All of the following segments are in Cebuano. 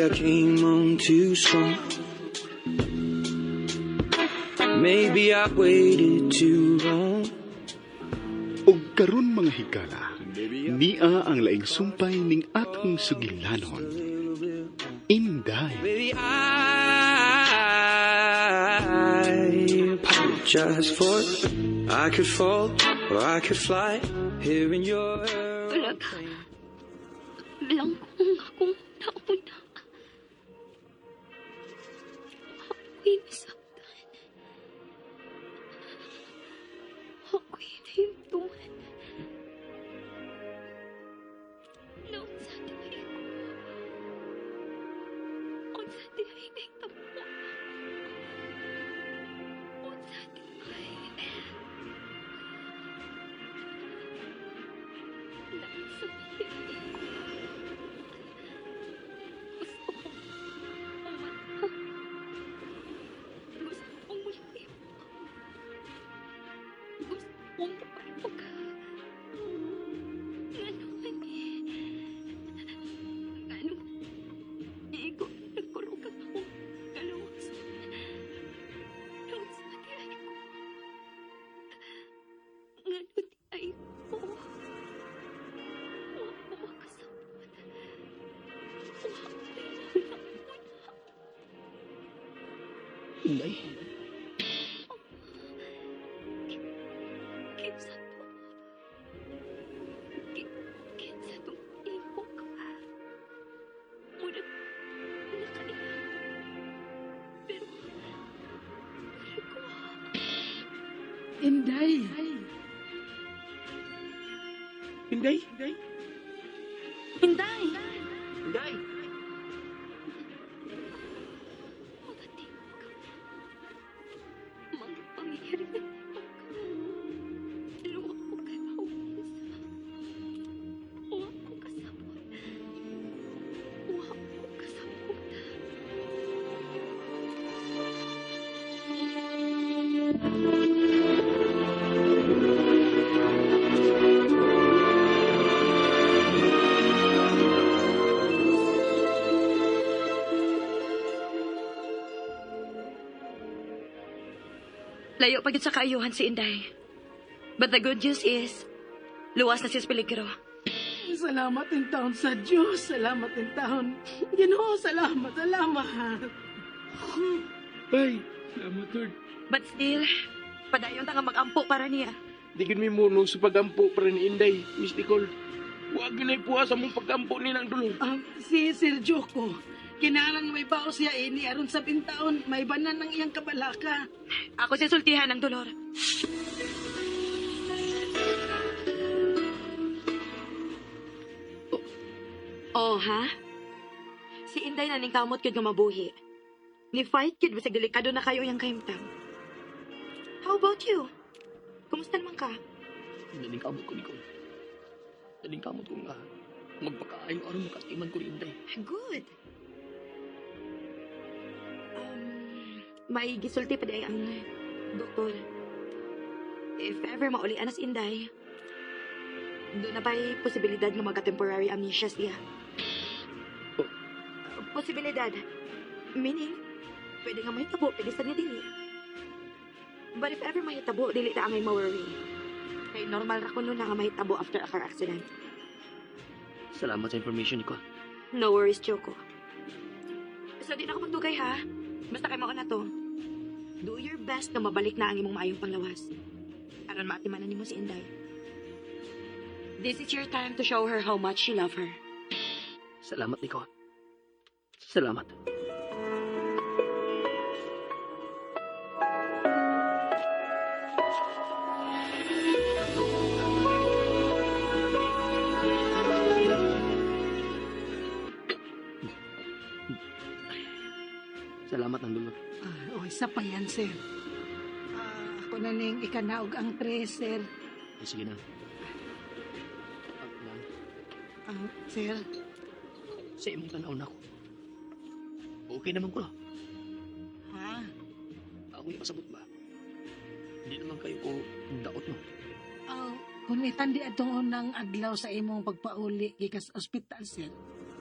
Maybe I came on too strong. Maybe I waited too long. Ug karon, mga higala, nia ang laing sumpay ning atong sugilanon. Inday. Baby, I apologize for it. I could fall or I could fly here in your Talaga. Blanco ang akong nauna. Ako'y nasaktan. Ako'y nahimtuman. Naunsa diay ko? Unsa diay nahitabo nako? Unsa diay? Naunsa diay ko? Gusto kong umata. Gusto kong mulipok. Gusto kong mapalpag. Ngano ani? Ngano? Igo, nagkurog ang akong kalawas. Naunsa diay ko? Ngano diay ko? Wa ko makasabot. Wa ko'y mahuna-huna. Inday. Kinsa to? Kinsa tong imok? Murag nakaiyak. Pero murag wa. Inday. Inday. Inday! Inday. Mga tingog. Mga pangyayari na tingog. Pero wa ko kahibaw kinsa. Wa ko kasabot. Wa ko kasabot. Layo pa gyud sa kaayuhan si Inday. But the good news is, luwas na siya sa peligro. Salamat intawon sa Diyos. Salamat intawon. Ginoo, salamat, salamat. Ay, salamat, Lord. But still, padayon ta nga mag-ampo para niya. Di gid mi muno sa pagampo para ni Inday, Miss Nicole. Wa gyud nay puwas sa mong pagampo ni nang dulong. Si Sir Joko, kinahanglan may bao siya ini aron sa bintaon, may banan ng iyang kabalaka. Ako siya sultihan ng dolor. Oh, ha? Si Inday na ning kamot gyud nga mabuhi. Ni fight gyud bisag delikado na kayo iyang kahimtang. How about you? Kumusta naman ka? Naning kamot ko, Nicole. Naning kamot ko nga magpakaayo aron makatiman ko ni Inday. Good. May gisulti pa diay ang doktor. If ever maulian na si Inday, duna pa'y posibilidad nga magka-temporary amnesia siya. Oh. Posibilidad. Meaning, pwede nga mahitabo, pwede sa niya dili. But if ever mahitabo, dili ta angay ma-worry. Kay normal ra kuno na nga mahitabo after a car accident. Salamat sa information, Nicole. No worries, Choco. So, di na ako magdugay, ha? Basta kay mao na to. Do your best na mabalik na ang imong maayong panglawas. Aron maatimanan nimo si Inday. This is your time to show her how much you love her. Salamat, Nicole. Salamat. Salamat ng dulot. Ah, oh, isa pa yan, sir. Ah, ako na ning ikanaog ang tres, sir. Ay, sige na. Ah, ma'am, Ah, sir, sa imong tanaw na ako. Okay naman ko. Ha? Ako yung pasabot ba? Hindi naman kayo ko daot, no? Oh, kung itandi atong unang adlaw sa imong pagpauli gikas ospital, sir.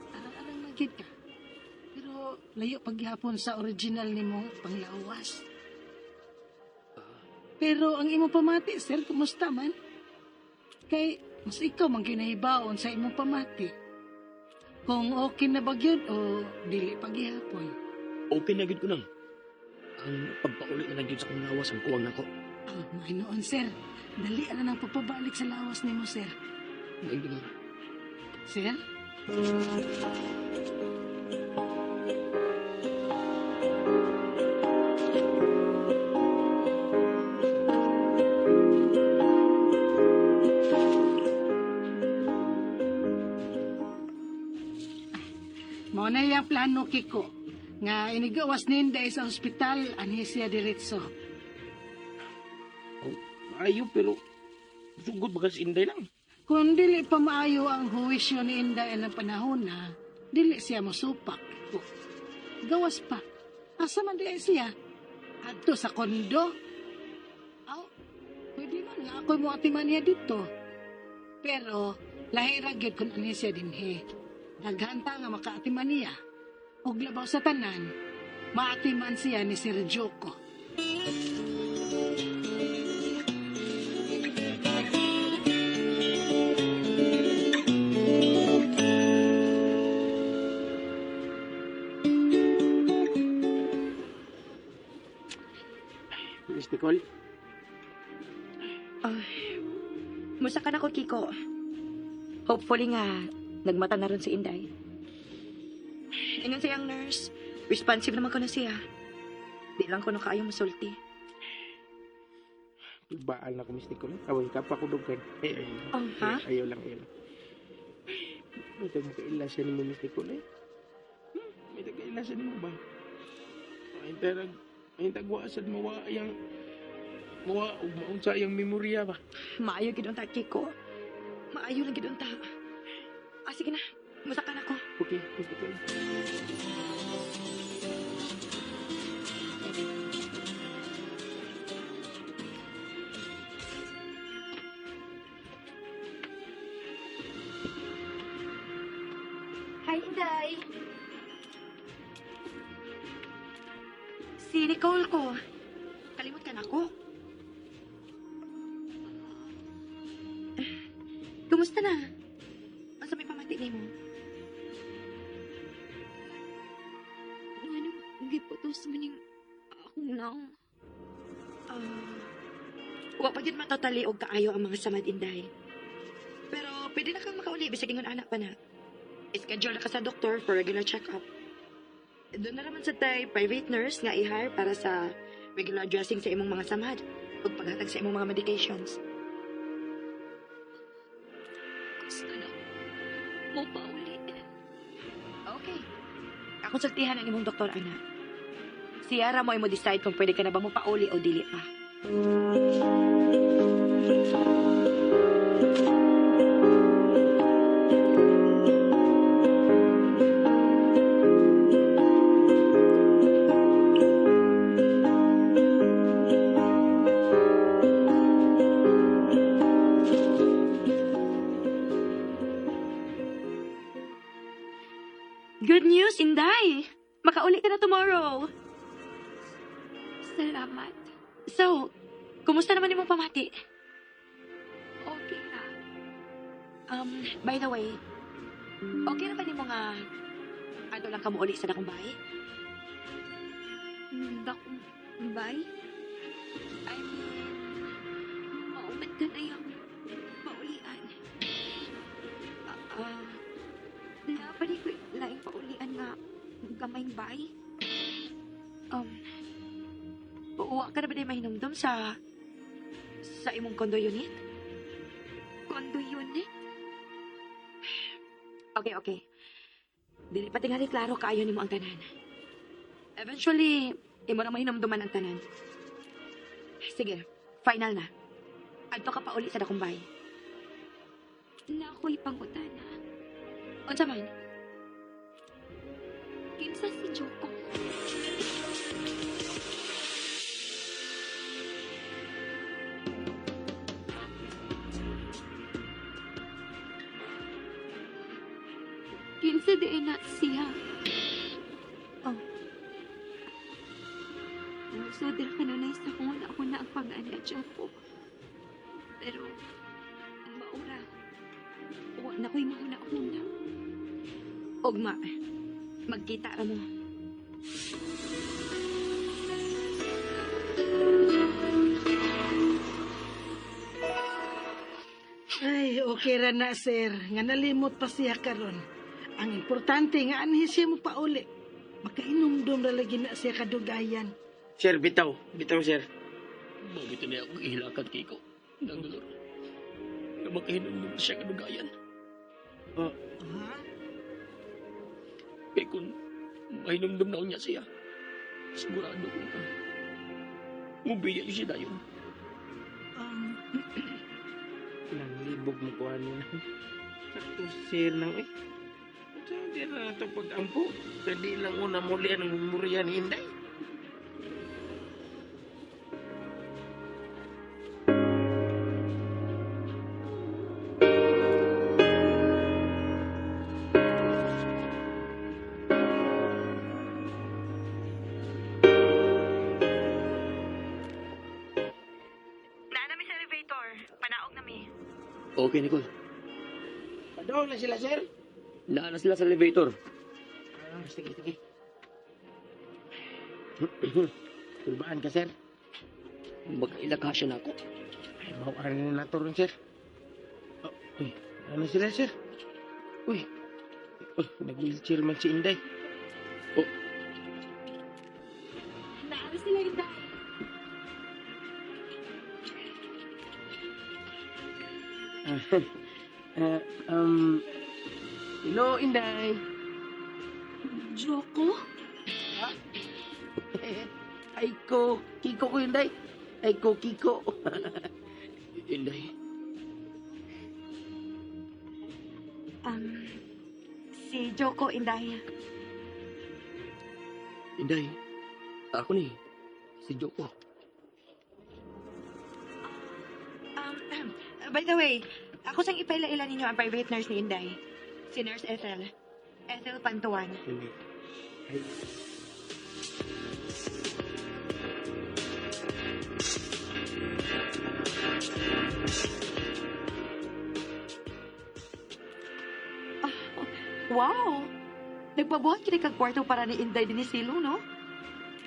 Arang-arang na gyud ka. Pero Layo paghapon sa original nimo panglawas. Pero ang imong pamati, sir, kumusta man? Kay mas ikaw man ginahibaon sa imong pamati. Kung okay na ba gyud o dili paghihapon. Okay na gyud ko nang. Ang pagpauli na lang gyud sa akong lawas ang kuwang nako. Oh, mainoon, sir. Dali na nang pagpabalik sa lawas nimo, sir. Thank you, ma'am. Sir? Mao na iyang plano, Kiko. Nga inigawas ni Inday sa ospital, anhi siya diretso. Maayo pero sugod ba kasi Inday lang. Kung dili pa maayo ang huwisyo ni Inday ng panahon na, dili siya mosupak. Kiko. Gawas pa. Asa man di ay siya? Adto sa kondo. Aw, pwede man nga ako'y moatiman niya dito. Pero, lahi ra gyud kung ani siya dinhi. Daghan ta nga makaatiman niya. Og labaw sa tanan, maatiman siya ni Sir Joko. Miss Nicole, Musa ka na ko, Kiko. Hopefully nga, nagmata na ron si Inday. Ingon siyang nurse. Responsive naman ko na siya. Di lang ko na kaayo musulti. baal na ko Miss Nicole. Away ka pa ko dugan. Ay, ay, Oh, ha? Ay, ayaw lang, ayaw lang. May tag makaila siya nimo Miss Nicole eh. May tag kaila siya nimo ba? Ay tarag, ay tagwa sad mawa yang mawa ug maunsa yang memorya ba. Maayo gid unta, Kiko. Maayo lang gid unta. Ah, sige na. Musa ka na ko. Okay, Miss Nicole. Hi, Inday. Si Nicole ko. Kalimot ka na ako. Kumusta na? Asa may pamati nimo? Nganong giputos man yung akong nang? Ah, wa pa gyud matotally og kaayo ang mga samad, Inday. Pero pwede na kang makauli bisag ingon anak pa na. Schedule na ka sa doktor for regular check-up. Doon na naman sa tay private nurse nga i-hire para sa regular dressing sa imong mga samad ug paghatag sa imong mga medications. Gusto na mo pauli. Okay. Kakonsultihan ang imong doktor, ana. Siya ra mo ay mo decide kung pwede ka na ba mo pauli o dili pa. Good news, Inday! Makauli ka na tomorrow. Salamat. So, kumusta naman imong pamati? Okay ra. By the way, okay na ba nimo nga ano lang ka mo uli sa dakong bahay? Dakong bay? I mean, mauman ka na yung paulian. Ah, Napali ko laing paulian nga gamayng bay. um, uwa ka na ba di mahinumdum sa imong condo unit? Condo unit? Okay, okay. Dili pa tingali klaro kaayo nimo ang tanan. Eventually, imo na mahinumduman ang tanan. Sige, final na. Adto ka pa uli sa dakong bahay. Na ako'y pangutana. Unsa man? Kinsa si Joko? Kinsa di na siya? Oh. Naghilad ra kanunay sa akong una ang pag-anya, Joko. Pero, maura. Wa na ko'y mahuna-huna. Ugma, magkita ra mo. Ay, okay ra na, sir. Nga nalimot pa siya karon. Ang importante nga anhi siya mo pauli. Makainumdum ra lagi na siya kadugayan. Sir, bitaw. Bitaw, sir. Mabito na akong ihilakan, Kiko. Nang dolor. Nga makahinumdum siya kadugayan. Oh, Ha? Kaya kung mahinumdum na niya siya, sigurado ko na mubiya yun siya dayon. Um, Nanglibog mo ko ano na. Sakto, sir, nang eh. Sa di na ito pag-ampo. Sa di lang una muli ang memorya ni Inday. Naa na mi sa elevator. Panaog na mi. Okay, Nicole. Padoon na sila, sir. Naa na sila sa elevator. Ah, sige, sige. Tulbaan ka, sir. Magkailakasya na ako. Ay, bawaan na nato ron, sir. Oh, uy, ano sila, sir? Uy, uy, nag-wheelchair man si Inday. Naa na sila, Inday. Ah, ah, um, hello, Inday. Joko? Ay ko, Kiko ko, Inday. Ay ko, Kiko. Inday, Um, si Joko, Inday. Inday. Ako ni, si Joko. By the way, ako sang ipaila-ila ninyo ang private nurse ni Inday. Si Nurse Ethel. Ethel Pantuan. Inday. Ay, Wow! Nagpabuhat kini kag kwarto para ni Inday din ni Silong, no?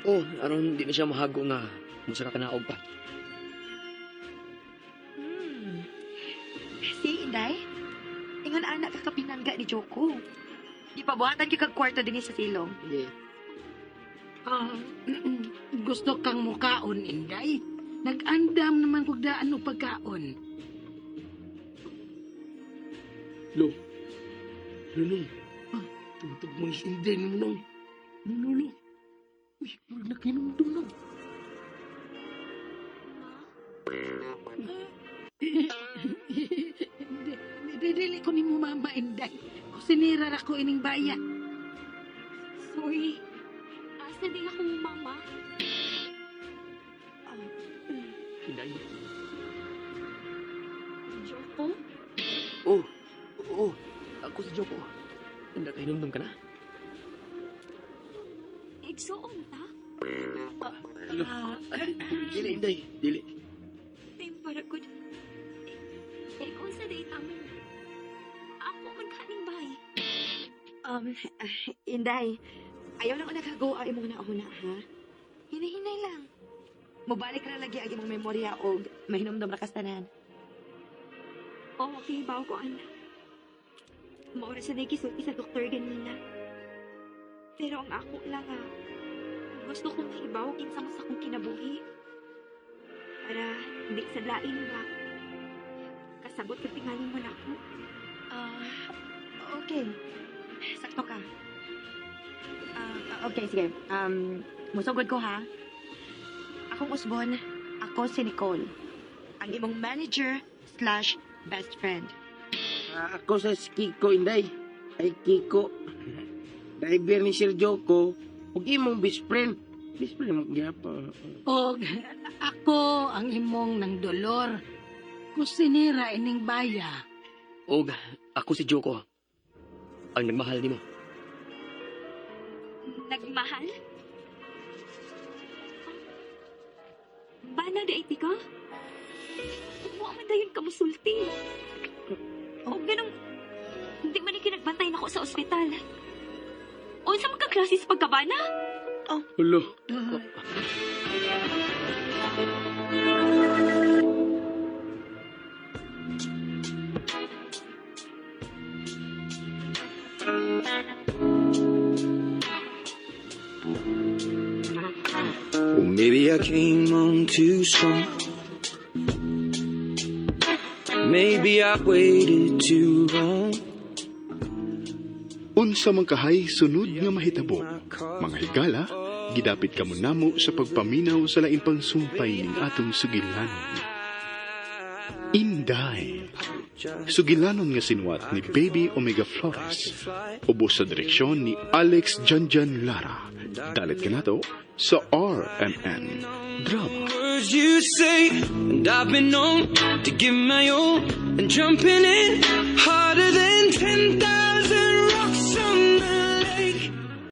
Oh, aron di na siya mahago nga. Musa ka kanaog pa. Hmm. Si Inday, ingon anak ka kapinangga ni Joko. Di pabuhatan kay kag kwarto din sa silong. yeah. ah, gusto kang mukaon, Inday. Nag-andam naman kog daan og pagkaon. Lo. Lo, nung. Tutog mo si Inday nung nung. Lo, lo, lo. Uy, wala na kinumdum nung. Hindi, hindi, dili ko nimo mama, Inday. Kusinira ra ko ining baya. Sorry. Asa din ako mama? Inday. Joko? Oh, oh, ako si Joko. Nakahinumdum ka na? Igsuon ta? Ah, Dili, Inday. Dili. Time para ko. Eh, kung sa date mo. Ako man kaning bay. Um, Inday, ayaw lang ko naghago ang imong nauna, ha? Hinahinay lang. Mubalik ra lagi ang imong memorya og mahinumdum ra kastanan. Oo, okay, bawo ko, ana. Maura sa nagisulti sa doktor ganina. Pero ang ako lang, ah, gusto kong hibaw kinsa mo sa akong kinabuhi. Para di sa lain ba. Kasabot ka tingali mo na ako. Ah, okay. Sakto ka. Ah, okay, sige. Musugod ko ha. Akong usbon, ako si Nicole. Ang imong manager slash best friend. Ah, ako sa si Kiko, Inday. Ay, Kiko. Driver ni Sir Joko. Huwag imong best friend. Best friend mo gyapon. Og ako ang imong nang dolor. Kusinira ining baya. Og, ako si Joko. Ang nagmahal nimo. Nagmahal? Bana di ay ka? Wa man dayon ka musulti. O ganong, hindi man ikinagbantay nako sa ospital. Unsa man ka klase sa pagkabana? Hulo. Well, maybe I came on too strong. Maybe I waited too long. Unsa man kahay sunod nga mahitabo. Mga higala, gidapit kamo namo sa pagpaminaw sa laing pangsumpay ning atong sugilanon. Inday. Sugilanon nga sinuwat ni Baby Omega Flores. Ubos sa direksyon ni Alex Janjan Lara. Dalit kanato sa RMN Drama. Words you say, and I've been known to give my all, and jumping in harder than 10,000